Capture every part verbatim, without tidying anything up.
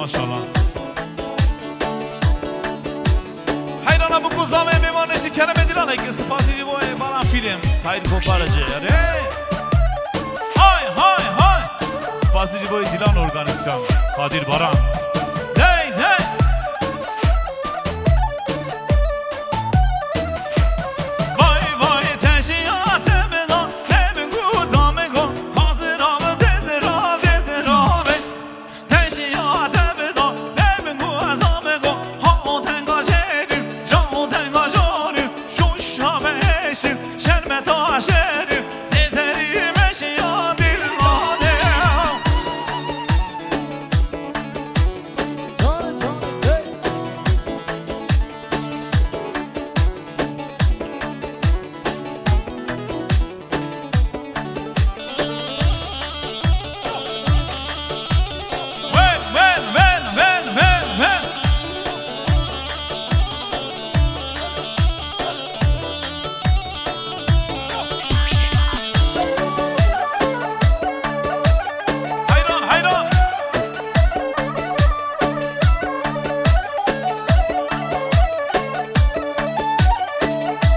Maşallah. Heyrana bu kuzamê mêvanê ji keremê Dîlanekê, spasî ji bo ê Baran Fîlm, Tahîr Koparıcı. Erê! Hay, hay, hay! Spasî ji bo ê Dîlan Organîzasyon, Kadir Baran. Hey, hey! Vay, vay, teşiya te bida, ne min kuzamê go, hazira min dezira, dezira be. Teşiya te bida, ne min ku ez ame go, ha o tenga jêrî, ca o tenga jorî, şuşa me eşî, şerme ta şêrî, sêzerî meşiya dîlanê. Wen, wen, wen, wen, wen, wen. Heyran, heyran.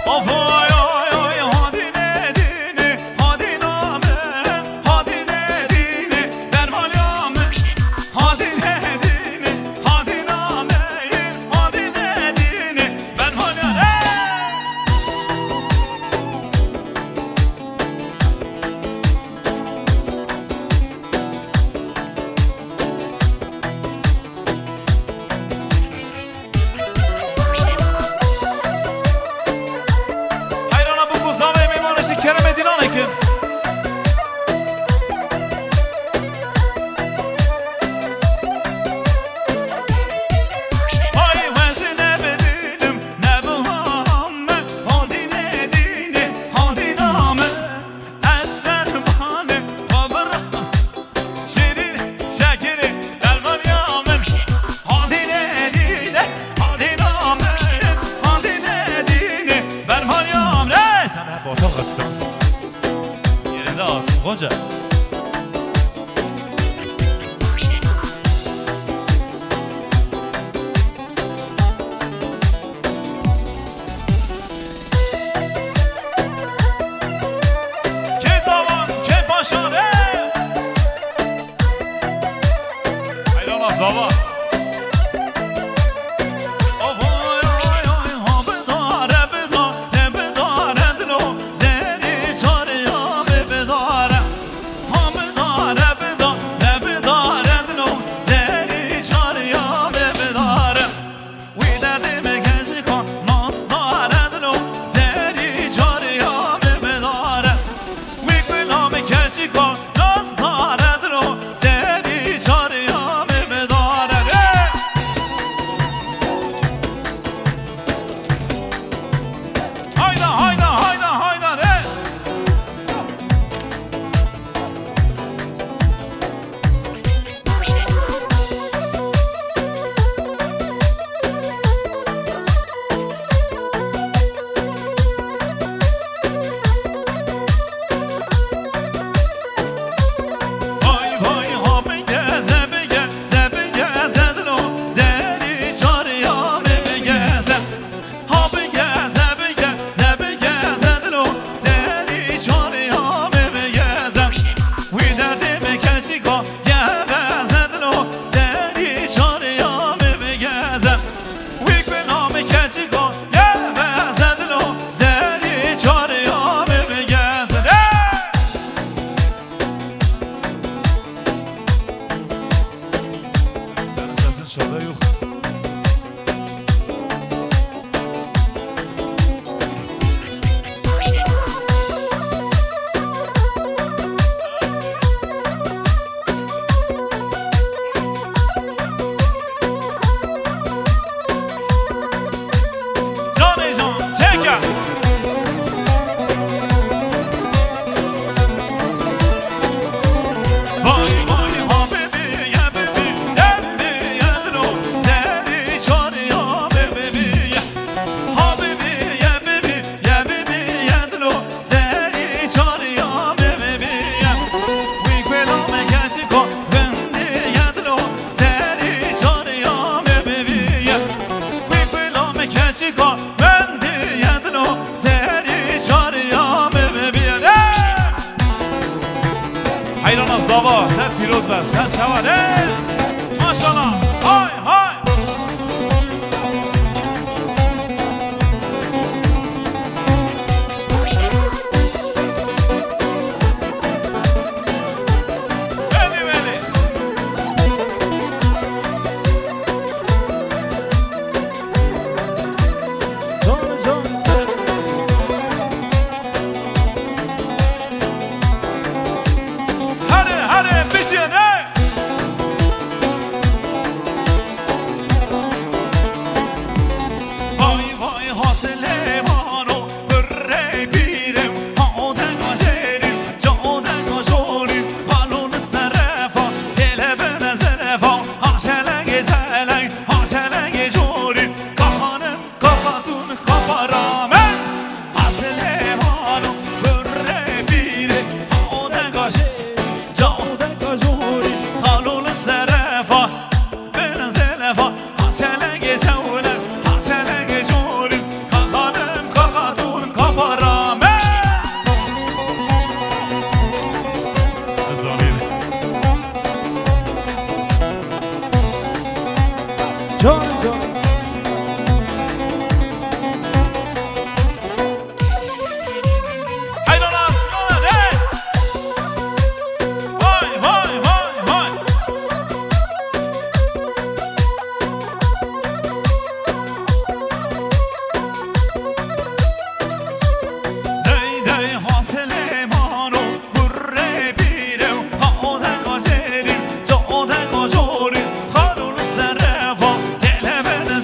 Of, oy, oy, oy, hadîne dîne, hadîna me, hadîne dîne, dermaliya me, hadîne dîne, hadîna me, hadîne dîne, dermaliya me. Heyrana bû ku zavê mêvanê ji keremê Dîlanekê. Ay wezî ne bi dînim, ne bi ham me, hodî ne dînê, hodî name. Ez ser banê xwe bira. Şêrîn, şekirî, dermaniya min. Hadîne dîne, hadîna min. Hadîne dîne, dermaniya min. Ey, sen hep ortak atsan. Yerinde at, hoca. Kê zavan, kê paşan, ê! Heyrana zavan. Oy, oy, oy, ha bidare, bidare, bidare dilo, zerî çariya bê bidare. Ha bidare, bidare, bidare dilo, zerî çariya bê bidare. Wî derdê me keçika nas dare dilo, zerî çariya min bidare. Wî gula min keçika nas dare dilo, zerî çariya min bidare. Eyrana zava, ser pîroz be, ser şevan. Hey! Maşallah! Hay, hay! Belê, belê. Can, can. Here, here, bijêne. Vay, vay, ha Silêmano, kurê pîrê, ha o denga jêrî, ca o denga jorî, xalo li serefa, têle bine zerefa, ha şelengê şeleng, ha şelengê jorî, kaxanim, kaxatûn, kaxaramen. Asilê mano, kurê pîrê, ha o denga jê, ca o denga jorî, xalo li serefa, bin zelefa, ha çelengê çewle, ha çelengê jorî, kaxanim, kaxatûn, kaxaramen. Ez zanîn. Can, can. Hey, lan, lan, lan, hey! Vay, vay, vay, vay! Dey, dey, ha Silêmano, kurê pîrê, ha o denga jêrî, ca o denga jorî, xalo li serefa, têle bine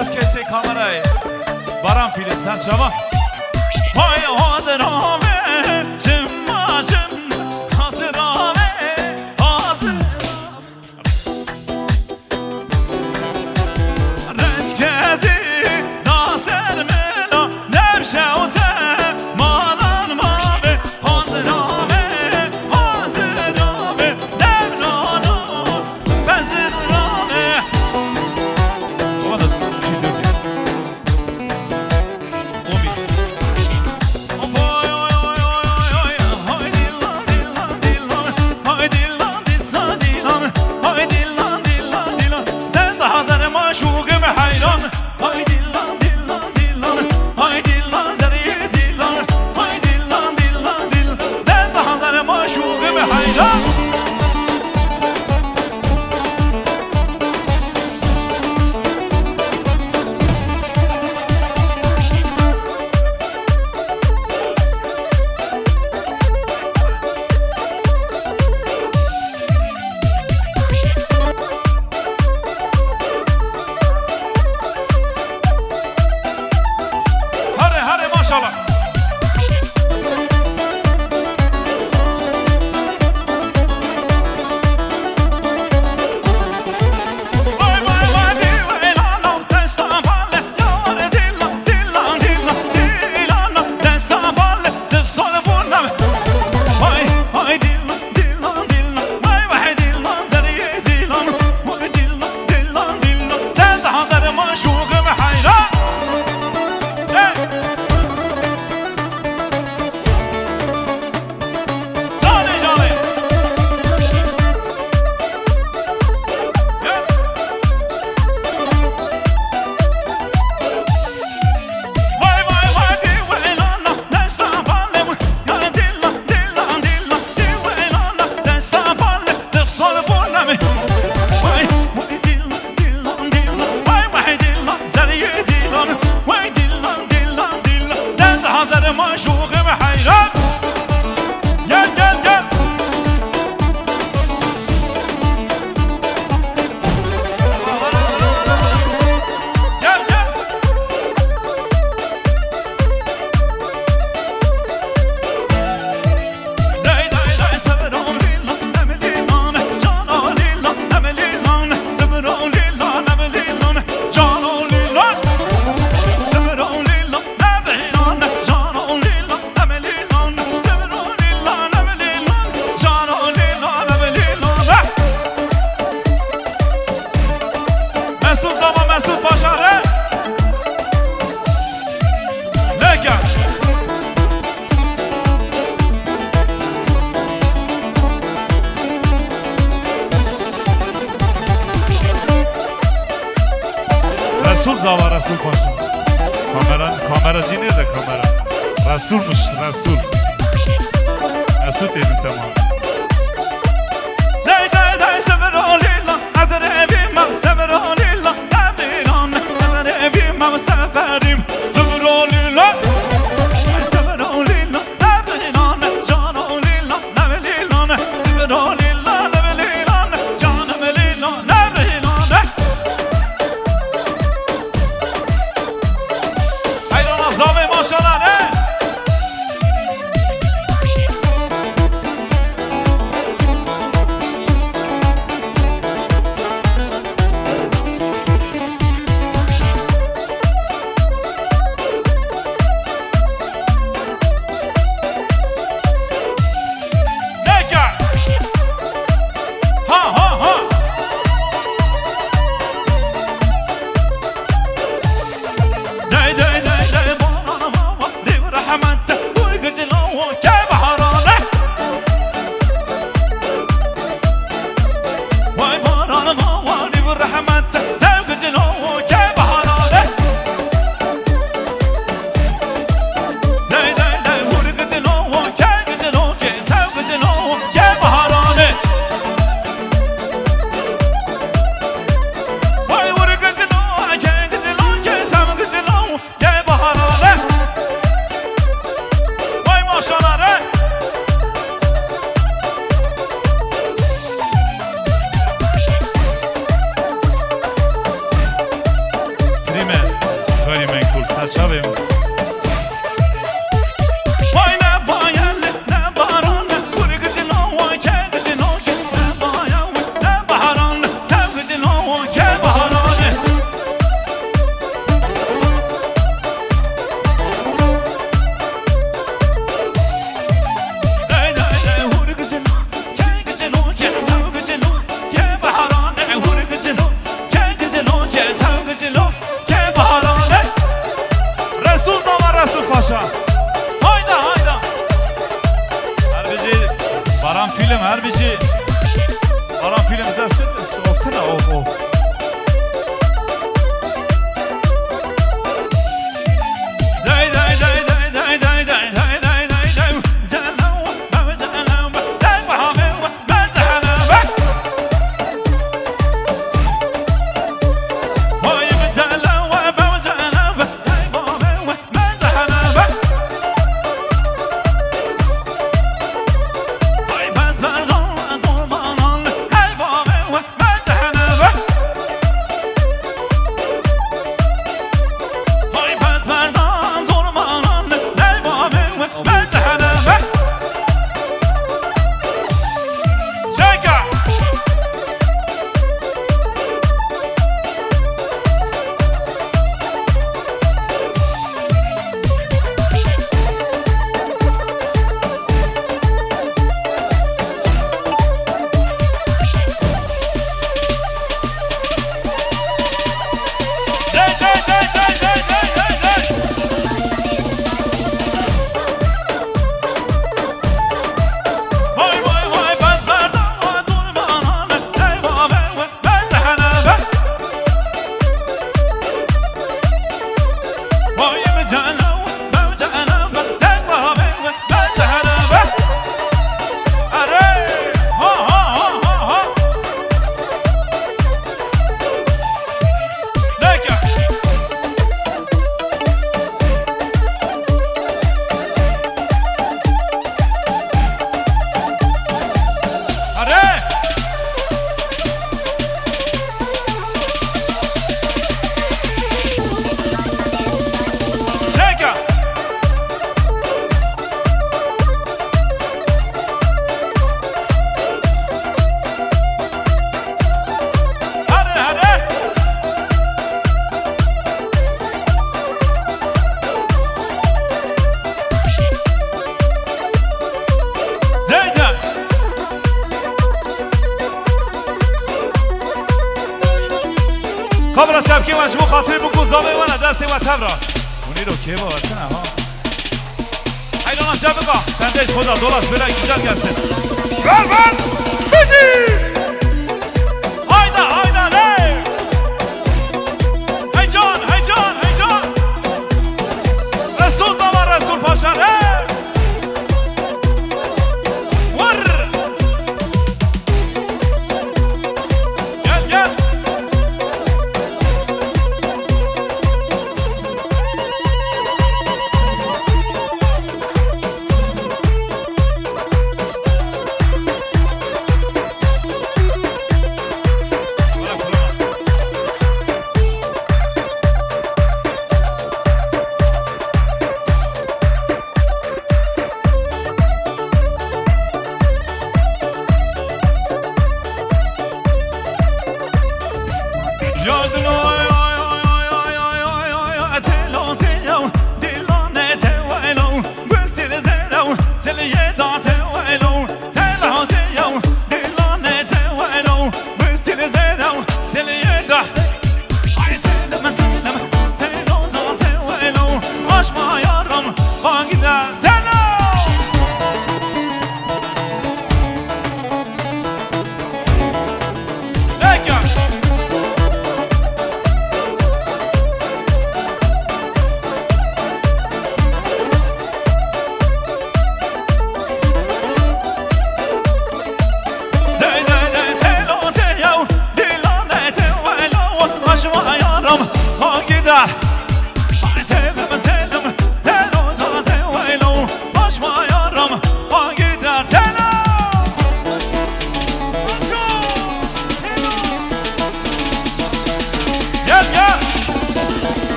Ez kesê kamerayê. Baran Film, ser çava. Hay hazir ave, jim ma jim, hazir ave, hazir. Reskezi da ser mela, nevşe û te malan mave, hazir ave, hazir ave, devran o, bezir ave. Baba da şey diyor ki, on bin. Oy, oy, oy, oy, oy, oy. Hay dillan, dillan, dillan. Hay dillan, dissa, dillan. Hay dillan, dillan, dillan. Sen de hazır maşuğum hayran. Hay dillan, dillan, dillan. Hay dillan, zerye dillan. Hay dillan, dillan, dillan. Sen de hazır maşuğum hayran. Hare, hare, maşallah. Canê canê. Vay vay vay di welana, desta balê, ya dilla dilla dilla, di welana, desta balê, di sol bonami. Vay vay dilla. Dillan, dillan, vay, vay, dillan, zerrî dillan, vay, dillan, dillan, dillan, sen de hazır maşuğum hayran. Gel, gel, gel. Gel, gel. Mesut Zava, Mesut Paşa re. Leke. Resul Zava, Resul Paşa. Kamera, kameracı nerede kamera? Resulmüş, Resul. Mesut dedim sen bana. Dey, dey, dey, sever olila, azere bima, sever olila. Nebilan, nebilan, seferim, zurolila, seferolila, nebilan, canolila, nebililan, seferolila, nebililan, canolila, nebilan. Hayran azami maşallah ne? Softine of of. Kamera çepkê we ji bo xatirê bû ku zavê we ne destê we tevra. Hûn îro kêfa we tune ha. Heylana çepika. Sen de ji xwe de dola ji bêra güzel gelsin. Ver ver. Bizi. Hayda hayda le. Heyecan heyecan heyecan. Resul zaman Resul Paşa le. Vur. Gel gel.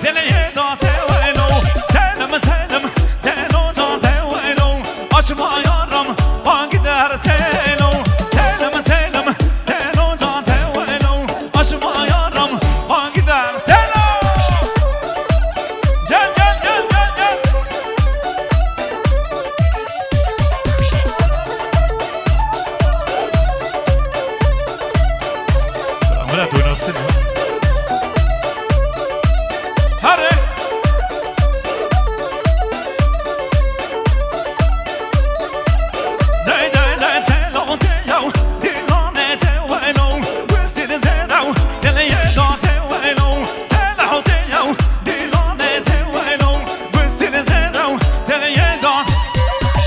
Teleyê da tewelo, telim, telim, telo da tewelo. Aşma yarim, van gider telo. Telim, telim, telo da tewelo. Aşma yarim, van gider telo. Gel, gel, gel, gel, gel. Amına duymasın ya. Hadi. Day, day, day, telo, telo, dilane, tewelo, wesile zero, teleye, da, tewelo, telo, telo, dilane, tewelo, wesile zero, teleye, da.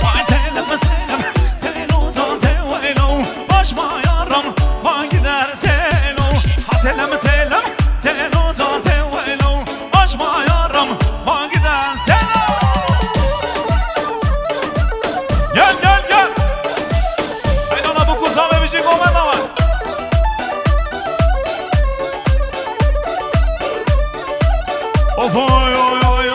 Ay, telem, telem, telo, da, tewelo, başma yaram, van gider telo. Ha, telem, telem, telo, da, tewelo, başma yaram, van gider telo. Gel, gel, gel. Ay, nana, bu kuzağım bir şey koymadı ama. Of, oy, oy, oy.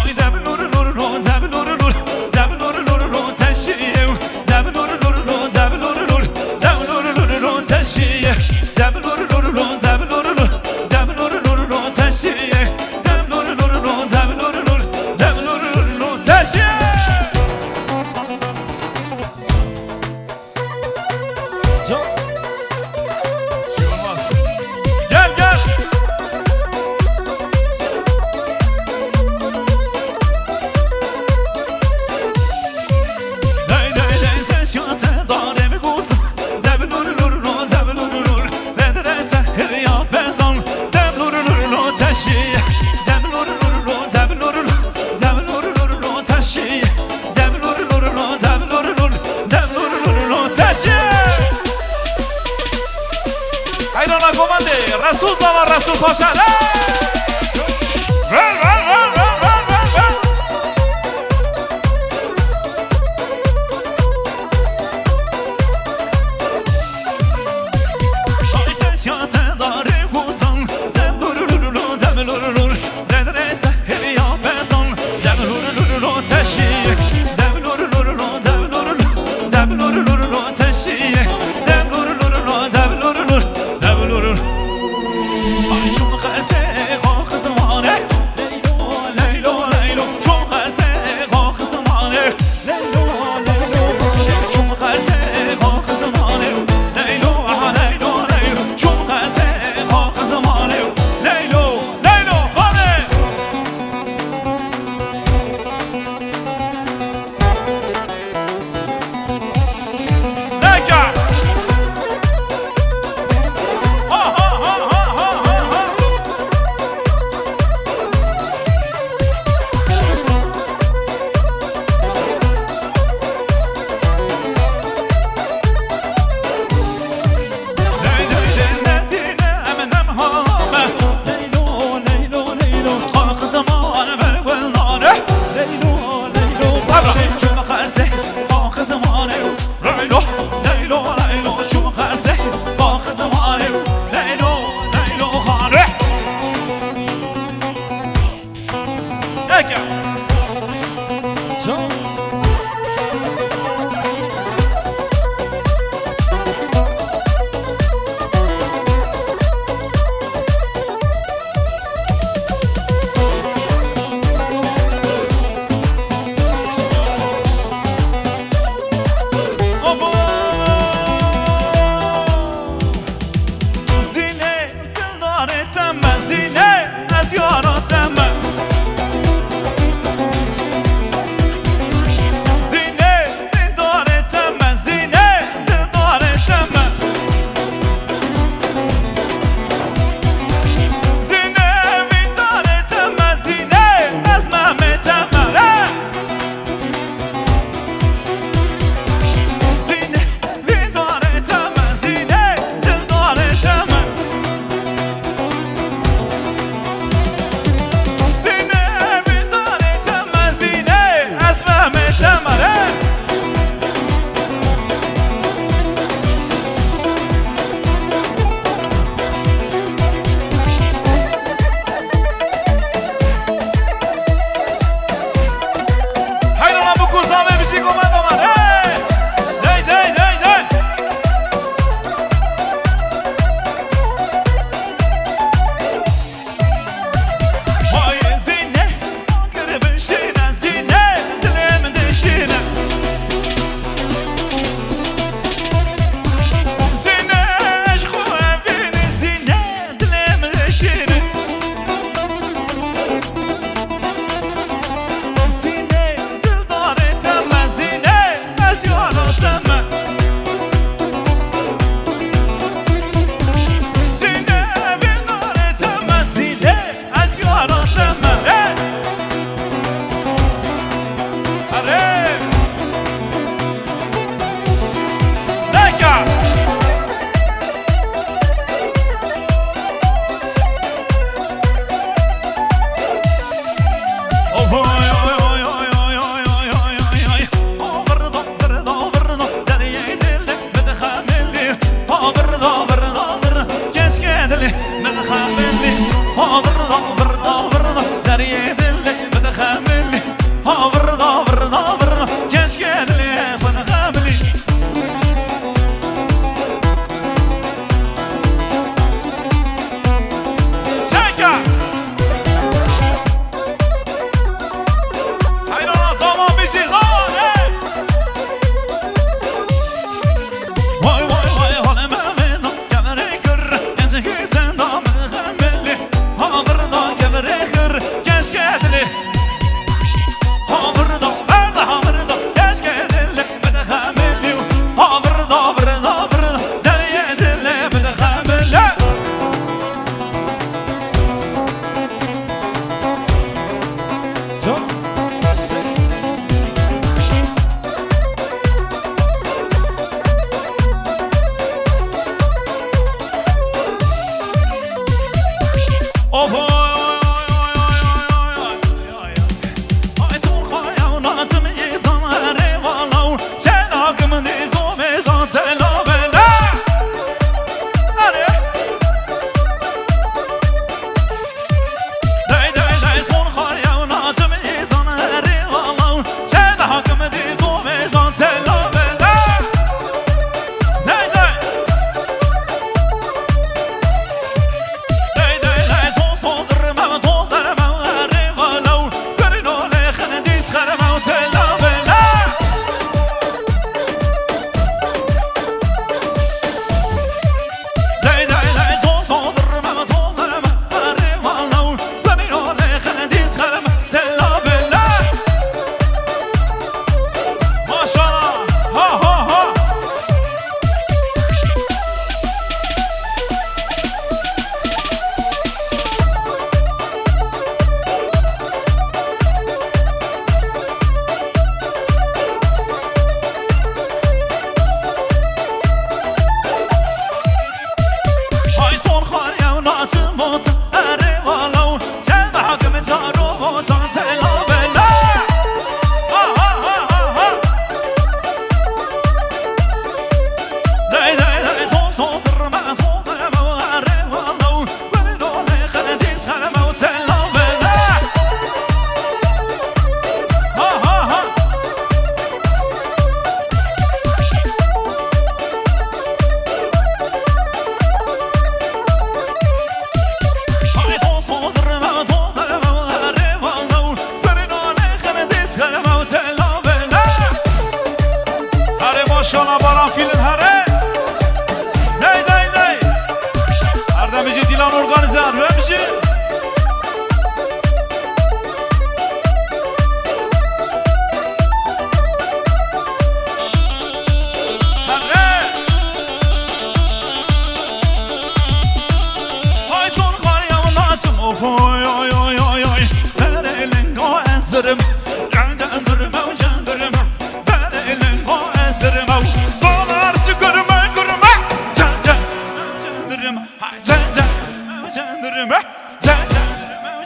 Ay, dem lur, lur, lur, dem lur, lur, dem lur, lur, lur, teşiyev. Dem lur, lur, lur, dem lur, lur, dem lur, lur, lur, teşiye. Dem lur, lur, lur, dem lur, lur, dem lur, lur, lur, teşiye. Dem lur, lur, lur, dem lur, lur, dem lur, lur, lur, teşiye. Gel, gel. Lay, lay, lay, teşya te darê mi goz. Dev lur, lur, lur, dev lur, lur. Redre sehir ya bezan. Dev lur, lur, lur, teşi. Dev lur, lur, lur, dev lur, lur. Dev lur, lur, lur, teşi. Dem lur lur lur, dem lur lur, dem lur lur lur, teşe. Heyrana komandê, Resul Zaman, Resul Paşa, hey! Ver, ver, ver. Ay teşe te darê gozan, dem lur lur lur, dem lur lur. Dedre seheriya bezan, dem lur lur lo teşi, dem lur lur lo, dem lur lur, dem lur lur lo teşi, dem lur lur lo, dem lur lur, dem lur lur. Ay çun qese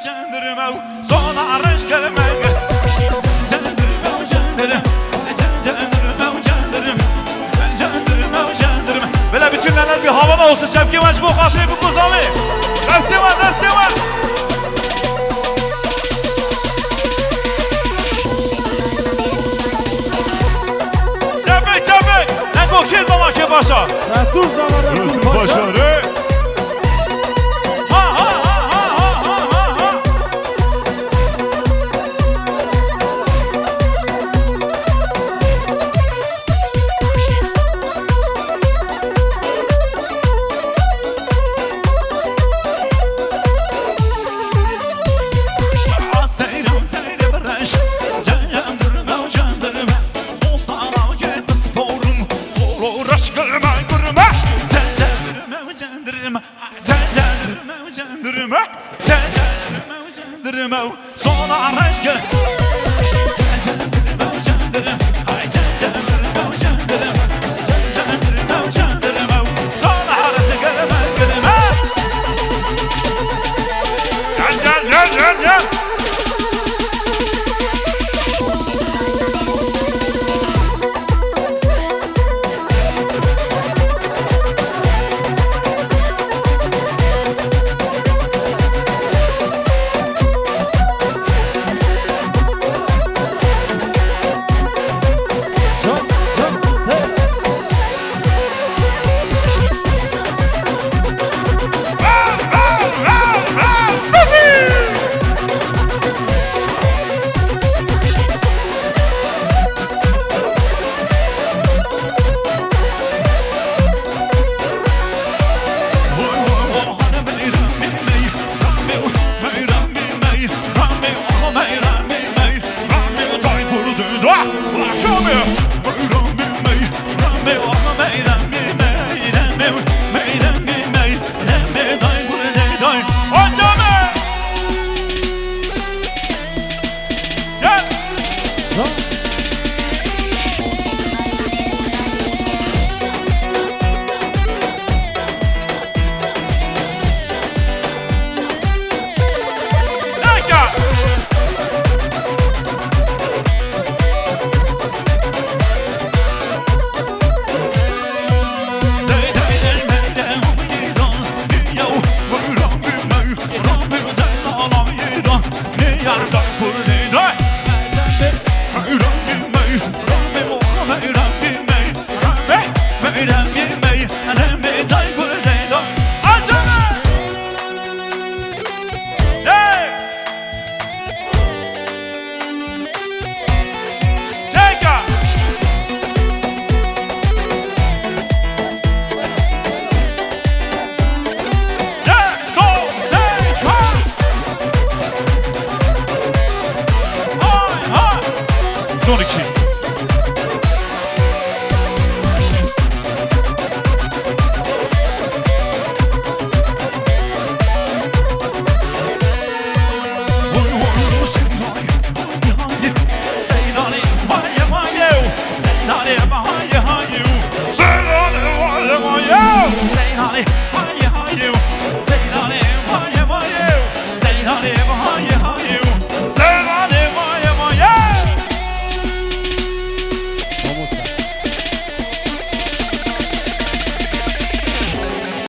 Cendirme û zona reş gelme. Cendirme û cendirme. Cendirme û cendirme. Cendirme û cendirme. Böyle bütün eller bir havada olsun. Şevki Maç bu hatırı bu kuzavi. Destê we, destê we. Çepik, çepik. Neko kê zana kê başa. Resul zana Resul Resul Paşa. Paşa, re. Ha, ha, ha. Seyran teyre bir reş. Cendirme, cendirme. O sana gel sporun. Solo reş gelme, gürme. Cendirme, cendirme. Cendirme, cendirme. Cendirme, cendirme. Sona reşke. Cendirme, cendirme. Ay, cendirme.